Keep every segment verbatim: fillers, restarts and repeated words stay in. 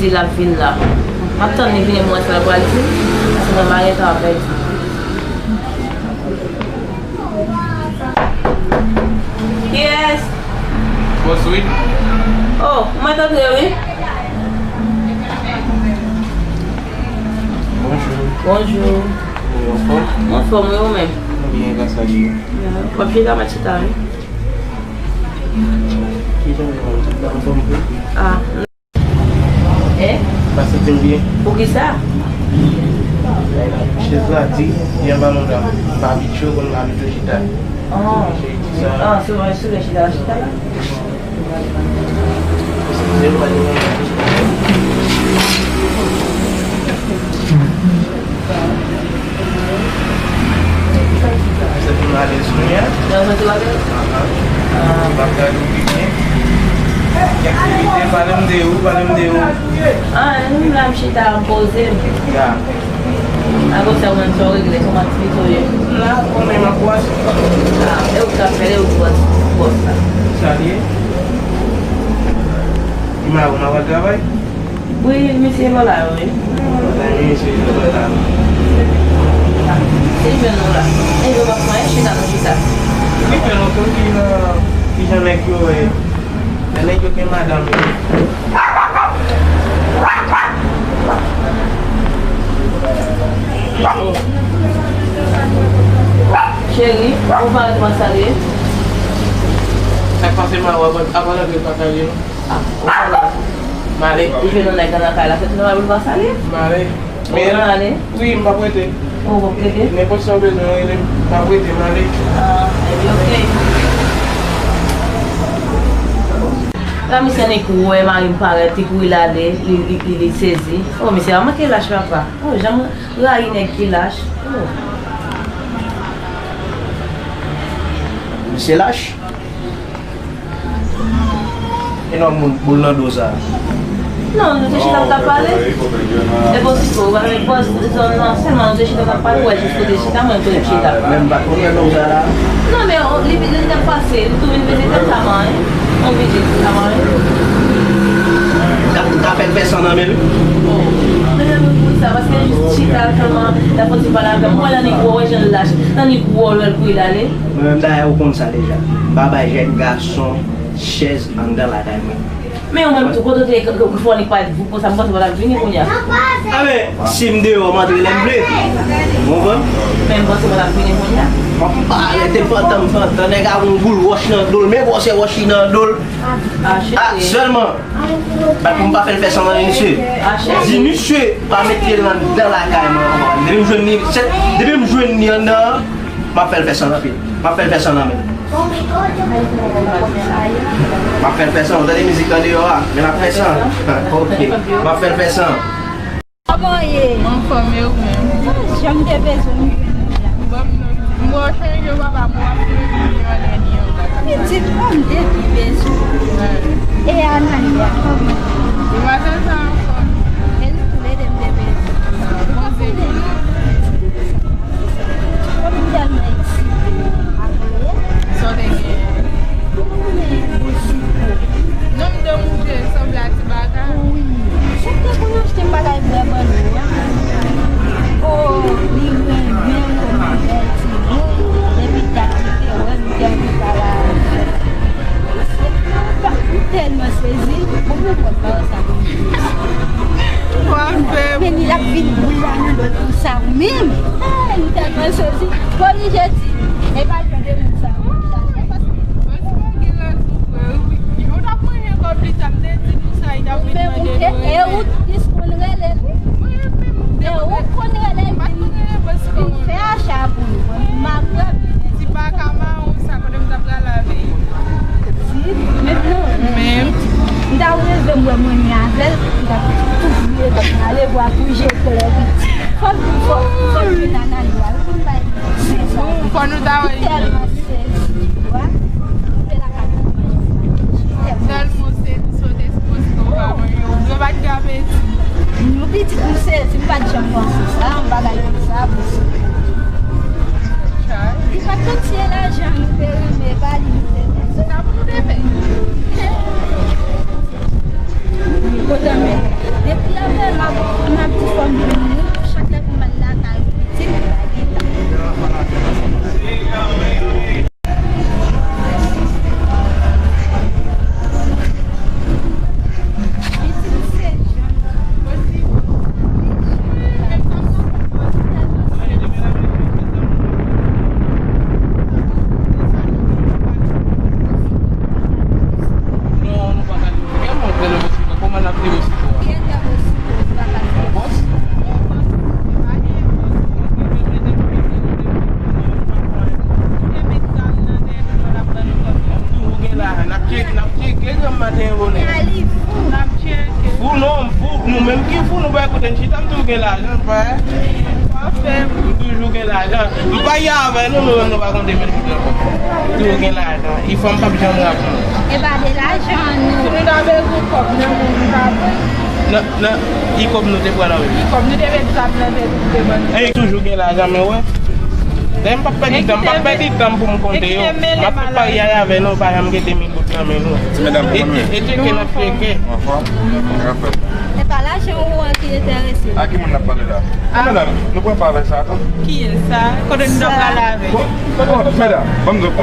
L ap vin la. M ap tann li vini pou mwen, sa l pral di m, paske mwen pa gen tan avè l. Kiyès? Bòs, wi. Oh, mwen t antre, wi. Bonjou. Bonjou. Ou anfòm? Mwen anfòm, wi, ou menm? Mwen byen, gras a Dye. W ap chita, m ap chita, wi. Ki jan w ye, tout bagay anfòm vre? Ah. Eh? Pa santi m byen. Poukisa? Chèz la di, li anba mwen la. M pa abitye, konn m abitye chita. Oh. Chèz di sa. Ah, se mwen sou chita, chita la. Eskize m, pa gen anyen. Sa te malèz kounye a? Nan santi w alèz? Ahan. Ah. M ap gade w pi byen. Ki aktivite? Pale m de ou, pale m de ou. Ah, m la, m chita, m poze m. Ya. A konsa, ou menm, sa w regle, kòman aktivite w ye? M la, ou menm, m ap wase. Ah, e ou k ap fè, e ou k bòs, bòs la. Sa l ye? Ki mari w, mari w al travay? Wi, misye pa la, wi. Misye pa la. Se jwenn nou la. E yo pa pran, chita, nou chita. Wi, men nou tou ki nan, ki jan nèg yo ye. Men nèg yo gen madanm yo. Cheri, ou pa ret mwen salye? Sa k pase, ma, w ap, ap antre pa salye, non? Ah, ou pa la. M ale. Ou jwenn yon nèg nan kay la, se tout nòmal pou l pa salye? M ale. Ou pral ale? Wi, m p ap rete. Ou p ap rete? Nenpòt sa w bezwen, rele m. M p ap rete, m ale. Ah, ebyen, oke. La, misye annik wè mari m parèt, li kouri l ale, li, li, li, li sezi. Oh, misye pa manke lach, papa. Oh, jan m rayi nèg ki lach. Oh. Misye lach? E non, moun, boul nan do sa. Non, nou te chita, nou t ap pale. E bon, si ou pa nan pòz zòn nan, sèlman nou te chita, nou t ap pale, ou wè jis kote chita, mwen kote m chita. Men m pa t konn wè nonm sa la. Non, men, o, li, li t ap pase, li tou vin vizite m, sa mari. On vizit, sa mari. Ou ta, ou ta fè l fè san nan men l? Oh, men nan men pou sa, paske jis chita, sèlman, l ap fè ti pale avè m. Mwen, nan nik wò, wè jan l lach, nan nik wò, l wè l kouri l ale. Mwen menm dayè ou konn sa deja. M pa bay jèn gason chèz anndan lakay mwen. Men ou menm tou, kote w te ye, ke, ke, ke fò nik pa di pou sa, m panse w pa t ap vini kounye a. Enben, si m deyò, m antre lè m vle. Ou konprann? Men m panse w pa t ap vini kounye a. M pa rete pantan m pantan, nèg a gon boul wòch nan do l, men gwosè wòch li nan do l. Ah, sèlman, bat pou m pa fè l fè san nan men misye. Di misye pa mete l anndan lakay mwen ankò. Depi m jwenn li, se, depi m jwenn li anndan an, m ap fè l fè san nan pye. M ap fè l fè san nan men l. M ap fè l fè san. Ou tande mizik lan deyò a? Men l ap fè san. Ok. M ap fè l fè san. Kòman w ye? M anfòm, e ou menm? Ah, jan m te bezwen w vini la. Bon, m wè w chanje, papa, m wè w ap vini an dènye an la. Pitit, oh, m te pi bezwen w. E Anania, kòman? Demwazèl sa anfòm. E nou tou le de m te bezwen w. Bondye beni w. Mwen tèlman eksite. Sa w te genyen? Ou konnen bouch sou po. Non, m te moute, sanble a ti bagay. Wi. Chèf te konn achte m bagay bwè ban nou an. O, li renmen w, li bèl timoun. Depi dat li te wè m, li te anvi pale avè m. M tèlman sezi. Bon, mwen pran pawòl sa pou m di. Men li l ap vin boul la nan dòt pou sa ou menm. Ay, m tèlman sezi. Mwen oblije di, e pa l de moun sa ou chache paske. Mwen sou gen rezon, frè, wi. Yo t ap manje kòb li, sa m te di nou sa, li t ap vin mande nou. E ou ki konn rele l, wi. Mwen menm, e ou konn rele l, vin fè acha pou nou. M ap wè. Ti pa ka mawon sa, kote m t ap pral avè l. Di, men non. Men. M ta reve m wè mwen menm avè l, m t ap tou bliye, m ale bwa pou je klè. Fò, fò, fò vin analize. Fò nou ta wè. Tèlman sezi, wi. Tèlman sezi, sote sipoze ou pa manje, ou pa t gen apeti. Nou pitit, nou sezi, m pa t janm panse sa, yon bagay konsa, pou sa. Li pa t konn si e lajan nou te renmen, e pa li nou te fè. Se sa pou nou te fè. Kontan men. Gen lajan, pa? M toujou gen lajan. M pa ye avè nou, nou, nou pa konte men nou ankò. Toujou gen lajan. E fanm p ap janm rap nou. E pa de lajan, non. Si nou ta bezwen kòb nan men nou, nou ta pran. Nan, nan, e kòb nou te pran nan men. E kòb nou te met zam nan tèt nou te ban. E toujou gen lajan, men wè. Dayè, m p ap pèdi tan, m p ap pèdi tan pou m konte yo. M ap fè paryaye avè nou, pa janm gen de mil goud nan men nou. Ti medam, kòman nou ye? E tcheke n ap tcheke. Anfòm? Sa k ap fèt? E pa lajan ou an ki enterese. A ki moun n ap pale la? Ti medam, nou pran pa avèk sa, atann. Kiyès sa? Kote nou t ap pale avèk? Bon, bon, medam, ban m di w,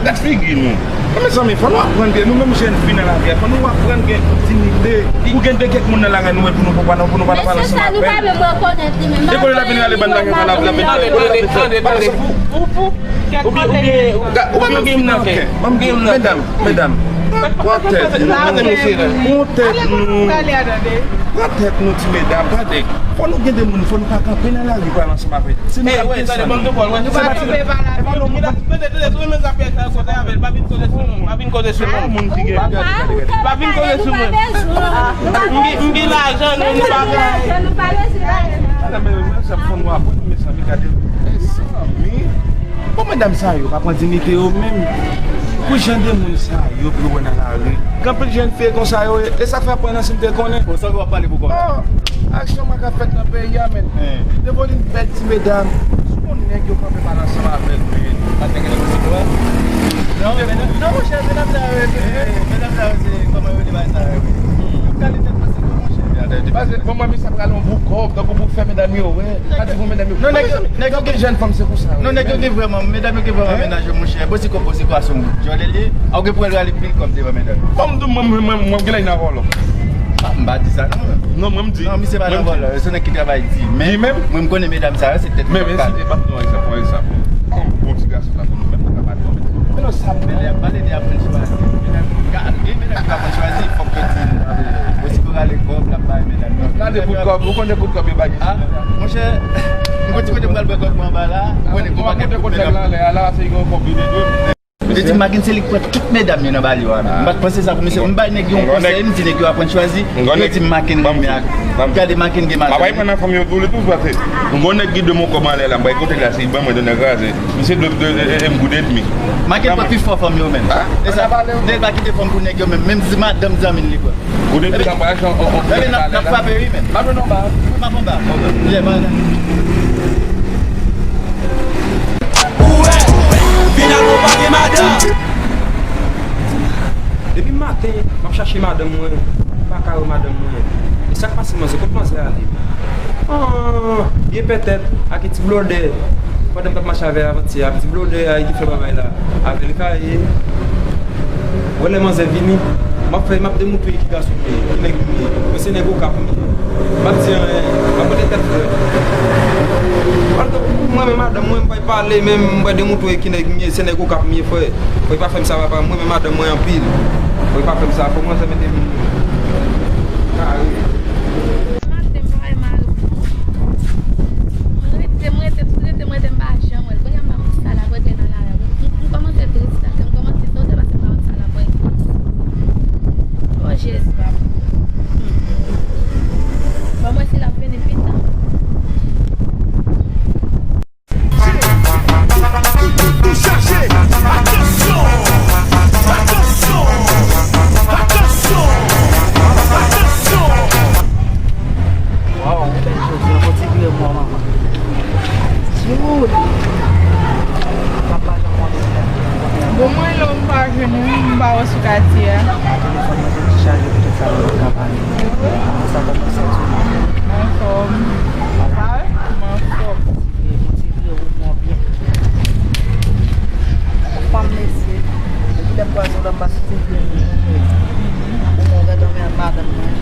dat figi nou. Men mezanmi, fò nou aprann ke nou menm jèn fi nan lavi a, fò nou aprann gen diyite. Ou gen de kèk moun nan lari a nou wè pou nou pa, pou nou pa, pou nou pa pale ansanm avè l. E kote l ap vin rale bann lari a la, l ap vin rale, l ap vin fè. Tande, tande, tande. Ou, ou, ou, oubyen, oubyen, oubyen, oubyen gen nan kè. Medam, medam, pran tèt nou, pran tèt nou, pran tèt nou, ti medam, tande. Fò nou gen de moun, fò nou pa kanpe nan lari pral ansanm avè. Si nou ap desann, se pa ti, e pa nou, tande, tande, si w renmen zafè sa, kote avè l, pa vin koze sou non, pa vin koze sou non. Moun ki gen, pa vin koze sou mwen. M gen, m gen lajan, nou, nou pa gen. Madam, men, men, sa fò nou aprann, mezanmi, gade. Mezanmi. Bon, medam sa yo pa pran diyite yo menm. Pou jan de moun sa yo pou yo wè nan lari. Gen anpil jèn fi konsa yo ye. E sa k fè apre nan si m te konnen. Bon, sa w ap pale pou kò la? Oh, aksyon makak fèt nan peyi a, men. Te vòlè bèl ti medam. Si w konn nèg yo kanpe mal ansanm avè l, men. Pa t nèg yo nan prizon a? Non, men non, non, monchè, medam sa yo, eh, medam sa yo, se kòman yo rele bagay sa yo, wi. Yo kale tèt nan sito, monchè. Paske, bon, mwen, sa pral yon bon kòb, tankou pou fè medam yo wè. Pa di pou medam yo. Non, nèg yo, nèg yo gen jèn fanm, se konsa, wi. Non, nèg yo gen vrèman, medam yo gen vrèman mennaj yo, monchè. Bon, se kò, bon, se kò a se yon djòlè li ye. A, ou gen pou al rale pil kòb devan medam. Bon, m di, mwen, mwen, mwen, mwen gen lè nan vòlò. Ah, m pa di sa, non. Non, mwen, m di. Non, misye pa nan vòlò. Se nèg ki travay di. Men, mwen, m konnen medam sa yo, se tèt yo k ap kale. Men, men, si te, m ap pran yon egzanp, yon egzanp. Yon bon ti gason la pou nou menm, nou ka pa di yon medam. Men non, sa m. Men lè y ap pale de aprann chwazi. Medam, gen medam ki pa konn chwazi, fòk yo di. Bon, si pou rale kòb, l ap bay medam. Gade bout kòb, ou konnen bout kòb yo bay. Ah, monchè, m konn ti kote m pral bwè kòb mwen anba la, ou konnen gon pakèt bout medam. Yo di m Macken se li k pran tout medam yo nan Bali yo a menm. M pa t panse sa pou misye. M bay nèg yo yon konsèy, m di nèg yo aprann chwazi. Yo di m Macken renmen ak. Gade Macken gen madanm. Papa, pran nan fanm yo tou, li tou, paske m gon nèg ki de mon kòb anlè la, m bay kote la, se ban mwen de nan kraze. Misye de, de, de, de, m goud edmi. Macken pran pi fò fanm yo menm. E sa, nèg pa kite fanm pou nèg yo menm. Menm si madanm zanmi l li pran. Ou te di nan paj, on, on, on. Gade, n ap, n ap frape, wi, men. M ap jwenn anba. M ap anba. Yeah, man. Vin al, ou pa gen madanm. Depi maten, m ap chache madanm mwen, m pa ka wè madanm mwen. E sa k pase, manzè? Kot manzè ale? Ah, byen pètèt, ak ti blòdè. Pandan m t ap mache avè l avantyè a, ti blòdè a ki fè bagay la. Avè l ka ye. Wè lè manzè vini, m ap fè, m ap demoutwe ki gason m ye, ki nèg m ye. Mwen se nèg Okap m ye. M ap di anyen, m ap pote tèt frè. Mwen menm madanm mwen, m pa pale menm, m pa demoutwe ki nèg m ye, se nèg Okap m ye, frè. Fò w pa fè m sa, papa, mwen renmen madanm mwen anpil. Fò w pa fè m sa, fò manzè mete m kare. Maten, m pa wè mari m non. Mwen rete, mwen rete, tou rete, mwen rete, m pa janm wè l. Kounye a m pa konn sa l ap regle nan lari a. M, m kòmanse tris la, m kòmanse sote paske m pa konn sa l ap regle. O Jezi, papa. Ban m wè si l ap vini pita. Tou chaje! Atansyon! Atansyon! Atansyon! Atansyon! Waw, bèl jodi a, bon ti vire mò, manman. Cute! Papa, jan mwen. Bon, mwen la, m pa jwenn ou, m pa wè sou katye a. Telefòn mwen te chaje, poutèt sa mwen pa ka pale. Sa kòman w santi w? Anfòm. Anfòm. Bon ti vire, bon ti vire, ou bon byen. Fanm mesye. Depi lè m kwaze w la, m pa sou ti vire. Ou bon, gade anmè madanm mwen.